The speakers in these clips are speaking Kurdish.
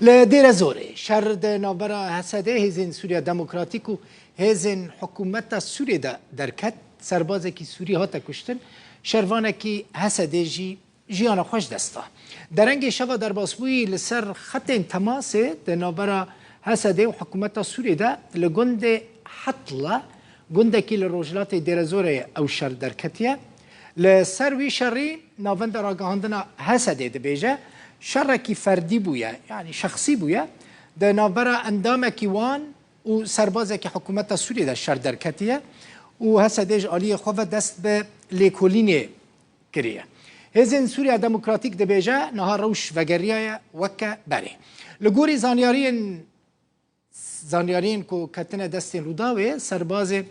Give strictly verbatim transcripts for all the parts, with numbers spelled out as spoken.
Li Dêrezorê şer di navbera H S D, Hêzên Sûriya Demokratîk û hêzên hikûmeta Sûriyê de derket. Serbazekî Sûrî hate kuştin. Şervanekî H S D jî jiyana xwe ji dest da. Derengê şeva derbasbûyî li ser xetên temasê di navbera H S D û hikûmeta Sûriyê de li gundê Hetla, gundekî li rojhilatê Dêrezorê ye, ew şer derketiye. Li ser wî şerî navenda ragihandina H S D dibêje, şerekî ferdî bûye, yanî şexsî bûye. Di navbera endamekî wan û serbazekî hikûmeta Sûriyê de şer derketiye û H S D ji aliyê xwe ve dest bi lêkolînê kiriye. Hêzên Sûriya Demokratîk dibêje niha rewş vegeriyaye weke berê. Li gorî zanyariyên, zanyariyên ku ketine destên Rûdawê, serbazê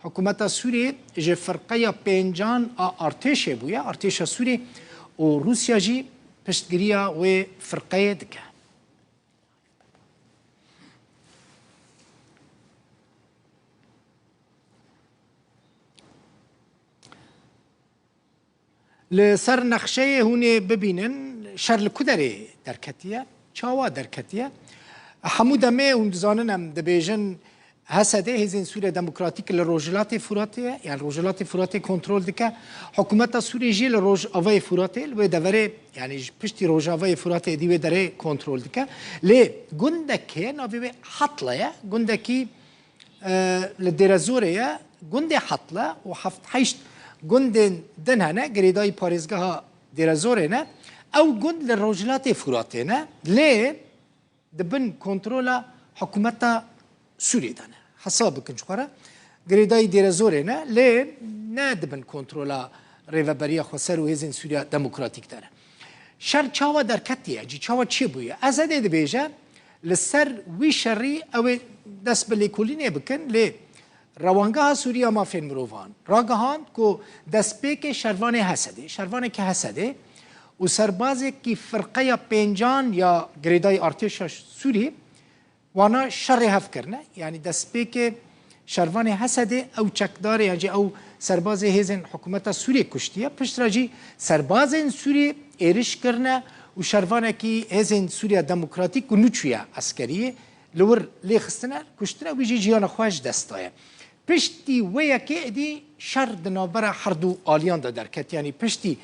hikûmeta Sûriyê ji firqeya pêncan a artêşê bûye, artêşa Sûrî, û Rûsya jî piştgiriya wê firqeyê dike. Li ser nexşeyê hûn ê bibînin, şer li ku derê derketiye, çawa derketiye? Hemû demê hûn dizanin, em dibêjin, H S D, Hêzên Sûriya Demokratîk, li Rojhilatê Furatê ye, yani Rojhilatê Furatê kontrol dike. Hikûmeta Sûriyê jî li Rojavayê Furatê, li wê deverê, yani ji piştî Rojavayê Furatê êdî wê derê kontrol dike. Lê gundek heye, navê wê Hatla ye, gundekî e, li Dêrezorê ye, gundê Hetle û heft heşt gundên din hene, girêdayî parêzgeha Dêrezorê ne. Ew gund li rojhilatê Furatê ne, lê di bin kontrola hikûmeta Sûriyê de ne. Hesab bikin ji xwe re, girêdayî Dêrezorê ne, lê ne di bin kontrola Rêveberiya Xweser û Hêzên Sûriya Demokratîk de ne. Şer çawa derketiye, cî çawa çêbûye? H S D dibêje, li ser wî şerî ew ê dest bi lêkolînê bikin, lê Rewangeha Sûrî ya Mafên Mirovan ragihand ku destpêkê şervanê H S D, şervanekî H S D û serbazekî firqeya pêncan ya girêdayî artêşa Sûrî, wana şerê hev kirine. Yanî destpêkê şervanê H S D ew çekdarê, yan jî ew serbazê hêzên hikûmeta Sûriyê kuştiye. Piştre jî serbazên Sûrî êriş kirine û şervanekî hêzên Sûriya Demokratîk ku nûçûye eskeriyê li wir lê xistine, kuştine, wî jî jiyana xwe ji dest daye. Piştî wê yekê êdî şer di navbera her du aliyan de derket. Yanî piştî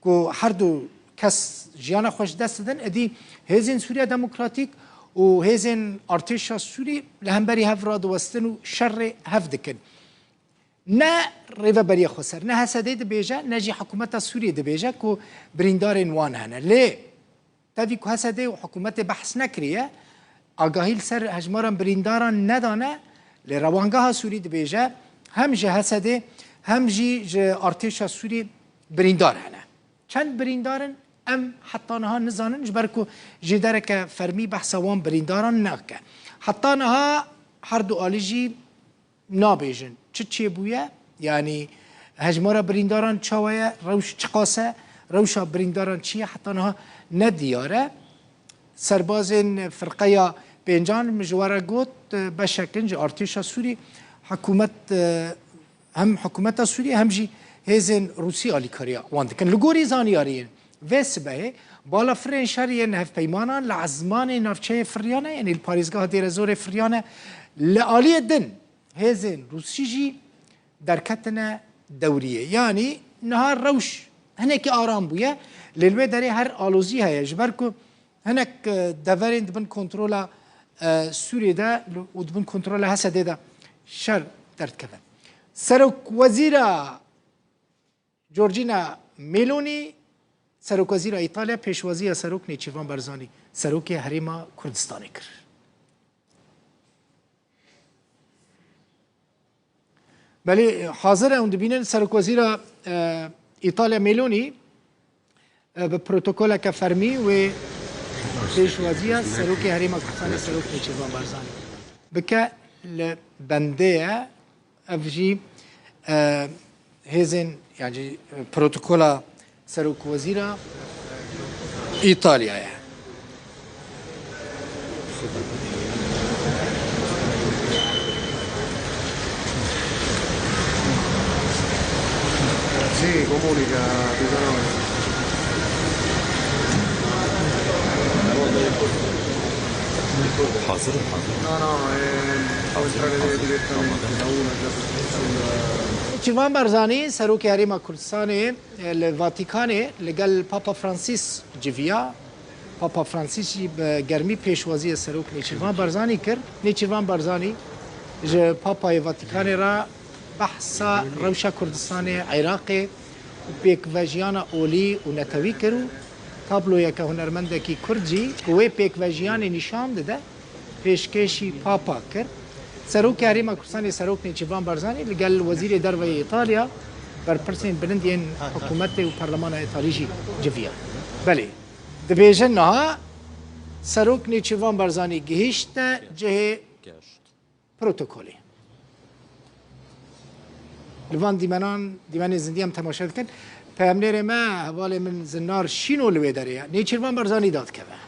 ku her du kes jiyana xwe ji dest didin, êdî hêzên Sûriya Demokratîk û hêzên artêşa Sûrî li hemberî hev radiwestin û şerê hev dikin. Ne Rêveberiya Xweser, ne H S D dibêje, ne jî hikûmeta Sûriyê dibêje ku birîndarên wan hene. Lê tevî ku H S D û hikûmetê behs nekiriye, agahî li ser hejmaran birîndaran nedane, lê Rewangeha Sûrî dibêje hem ji H S D hem jî ji artêşa Sûrî birîndar hene. Çend birîndar in, em heta niha nizanin, ji ber ku jêdereke fermî behsa wan birîndaran nake. Heta niha her du alî jî nabêjin çi çêbûye, yanî hejmara birîndaran çawa ye, rewş çiqas e, rewşa birîndaran çi ye, heta niha ne diyar e. Serbazên firqeya pêncan, min ji we re got, beşek in ji artêşa Sûrî, hikûmet, hem hikûmeta Sûriyê hem jî hêzên Rûsî alîkariya wan dikin. Li gorî zanyariyên vê sibehê, balafirên şer yên hevpeymanan li ezmanê navçeyê firiyane, yanî li parêzgeha Dêrezorê firiyane. Li aliyê din hêzên Rûsî jî derketine dewriyê. Yanî niha rewş hinekî aram bûye, lê li wê derê her alozî heye, ji ber ku hinek, e, deverên di bin kontrola, e, Sûriyê de û di bin kontrola H S D de şer derdikeve. Serokwezîra Giorgina Meloni, Serokwezîra Îtalya pêşwaziya Serok Nêçîrvan Barzanî, Serokê Herêma Kurdistanê kir. Belê, hazir e, hûn dibînin Serokwezîra, e, Îtalya Meloni, e, bi protokoleke fermî wê pêşwaziya Serokê Herêma Kurdistanê, Serok Nêçîrvan Barzanî bike, li bendê ye. Ev jî, e, hêzên, yan jî, e, protokola Serokwezîra Îtalyayê. Sì, comunica, ti sono. Hazir, hazir. Nêçîrvan Barzanî, Serokê Herêma Kurdistanê, li Vatikanê li gel Papa Francis civiya. Papa Francis jî bi germî pêşwaziyê Serok Nêçîrvan Barzanî kir. Nêçîrvan Barzanî ji Papayê Vatikanê re behsa rewşa Kurdistanê, Iraqê û pêkvejiyana olî û netewî kir û tabloyeke hunermendekî Kurd jî ku wê pêkvejiyanê nîşan dide, pêşkêşî Papa kir. Serokê Herêma Kurdistanê Serok Nêçîrvan Barzanî li gel Wezîrê Derve yê Îtalya, berpirsên bilind yên hikûmetê û Perlemana Îtalî jî civiya. Belê, dibêjin niha Serok Nêçîrvan Barzanî gihîşte cihê protokolê. Li van dîmenan, dîmenên zindî em temaşe dikin. Peyamnêrê me, hevalê min Zinar Şîno li wê derê ye. Nêçîrvan Barzanî dadikeve.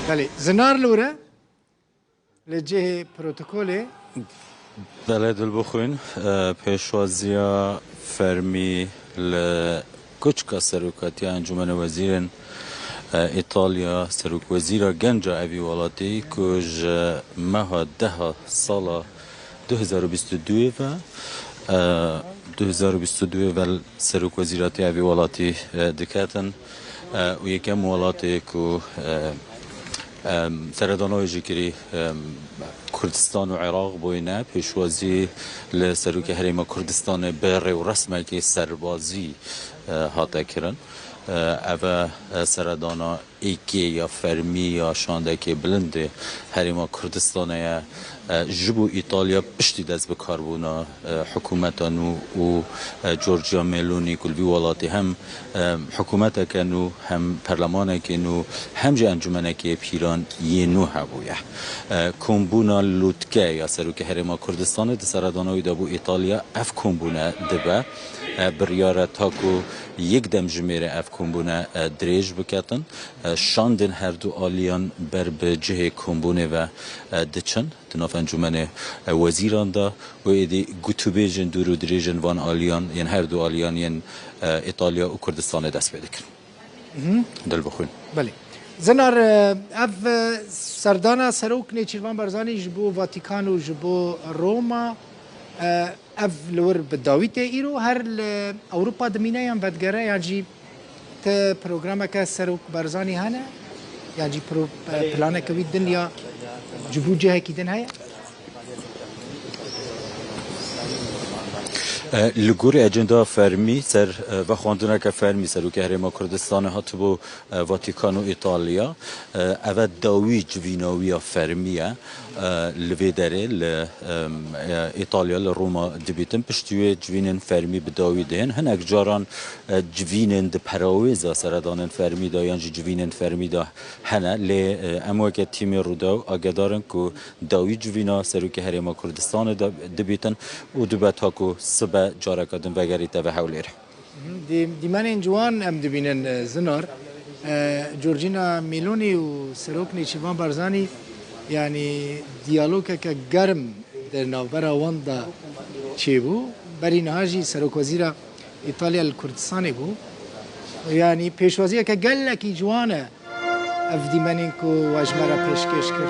Belê, Zinar li wir e? Li cihê protokolê. Belê dilbixwîn, e, pêşwaziya fermî li kuçka serokatiya Encûmena Wezîrên, e, Îtalya, serokwezîra genca evî welatî ku ji meha deha sala du hezar û bîst û duyê ve, e, du hezar û bîst û duyê ve serokwezîratiya evî welatî, e, diketin, e, û yekem welatê ku, e, Em, seredana wê jî kirî, em, Kurdistan û Iraq bûyne, pêşwazî li Serokê Herêma Kurdistanê bi rêwresmekî serbazî, e, hate kirin. E, ev e, seredana êkê ya fermî ya şandekê bilindê Herêma Kurdistanê ye. E, ji bo Îtalya piştî dest bi karbûna, e, hikûmeta nû û, e, Giorgia Meloni ku li vî welatî hem, e, hikûmeteke nû, hem perlemanekê nû, hem jî encûmenekê pîran yê nû hebûye. E, kombûna lûtke ya Serokê Herêma Kurdistanê di seredana wî de bû Îtalya, ev kombûne dibe. E, biryar e ta ku yek dem jimêre ev kombûne, e, dirêj biketin. E, şandên her du aliyan ber bi cihê kombûnê ve, e, diçin. Di nav encûmenê, e, wezîran de û êdî gotûbêjên dûr û dirêjên van aliyan, yên her du aliyan yên, e, Îtalya û Kurdistanê dest pê dikin. Dilbixwîn. Belê. Zinar, e, ev, e, serdana Serok Nêçîrvan Barzanî ji bo Vatikan û ji bo Roma, e, ev li wir bi dawî tê îro her li Ewropa dimîne yan vedigere yan jî Ti programeke Serok Barzanî hene? Yan jî pro-, planeke wî din ya ji bo cihekî din heye? E, li gorî ecenda fermî ser, e, vexwendineke fermî Serokê Herêma Kurdistanê hatibû, e, Vatikan û Îtalya. E, ev e dawî civînawiya fermî ye, e, li vê derê li, em, e, Îtalya, li Roma dibîtin. Piştî wê civînên fermî bi dawî dihên. Hinek caran, e, civînên di perawêza seredanên fermî de yan jî civînên fermî de hene. Lê, e, em weke tîmê Rûdaw agedar in ku dawî civîna Serokê Herêma Kurdistanê de dibîtin û dibe ta ku sibe careke din vegerîte ve Hewlêrê. Dî-, dîmenên ciwan em dibînin, e, Zinar. E, Giorgina Meloni û Serok Nêçîrvan Barzanî, yanî diyalogeke germ di navbera wan de çêbû. Berî niha jî Serokwezîra Îtalya li Kurdistanê bû. Yanî pêşwaziyeke gelekî ciwan e. Ev dîmenên ku we ji me re pêşkêş kir.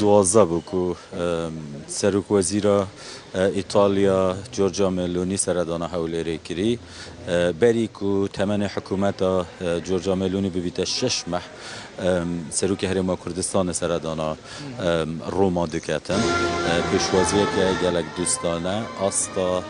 Duwazdeh bû ku, em, Serokwezîra, e, Îtalya Giorgia Meloni seredana Hewlêrê kirî. E, berî ku temenê hikûmeta, e, Giorgia Meloni bibîte şeş meh, em, Serokê Herêma Kurdistanê seredana, em, Roma diketin. E, pêşwaziyeke gelek dostane, asta,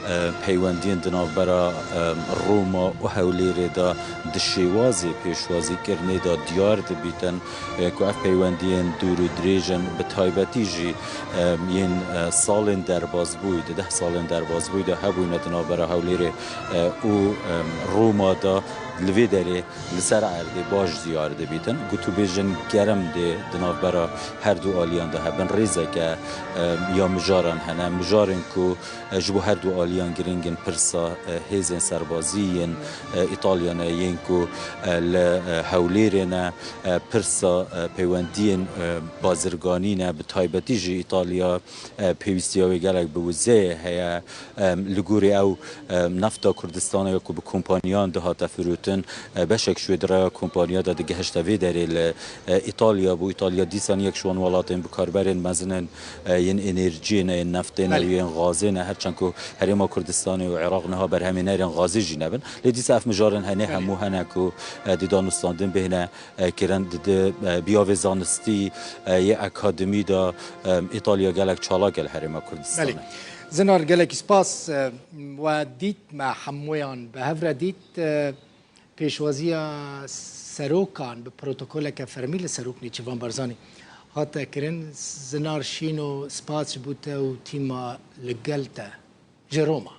e, peywendiyên di navbera, em, Roma û Hewlêrê de di şêwazê pêşwazîkirinê de diyar dibîtin, e, ku ev peywendiyên dûr û dirêj in, bi taybetî jî, em, yên, e, salên derbazbûyî, di deh salên derbazbûyî de hebûyne di navbera Hewlêrê, e, û, em, Roma de. Li vê derê li ser erdê baş diyar dibîtin. Gotûbêjên germ dê di navbera her du aliyan de hebin. Rêzeke, e, ya mijaran hene. Mijarên ku, e, ji bo her du aliyan giring in, pirsa, e, hêzên serbazî yên, e, Îtalya ne, yên ku, e, li, e, Hewlêrê ne, e, pirsa, e, peywendiyên, e, bazirganî ne, bi taybetî jî Îtalya, e, pêwîstiya wê gelek bi wizeyê heye. Em, li gorî ew, em, nefta Kurdistanê ku bi kompaniyan dihate firotin, e, beşek ji wê di rêya kompaniya de digihişte vê derê li, e, Îtalya bû. Îtalya dîsan yek ji wan welatên bikarberên mezin in, e, yên enerjiyê ne, yên neftê ne, Belê. Yên gazê ne. Her çend ku Herêma Kurdistanê û Iraq niha berhemê nerên gazê jî nebin. Lê dîsa ev mijarên henê Belê. Hemû hene ku, e, dê danûstandin bihêne, e, kirin, di, di, e, biyavê zanistî, e, yê akademî de, e, Îtalya gelek çalak e li Herêma Kurdistanê. Belê. Zinar, gelekî spas, e, we dît, me hemûyan bi hev re dît. E, pêşwaziya serokan bi protokoleke fermî li Serok Nêçîrvan Barzanî hate kirin. Zinar Şîno, spas ji bo te û tîma li gel te ji Roma.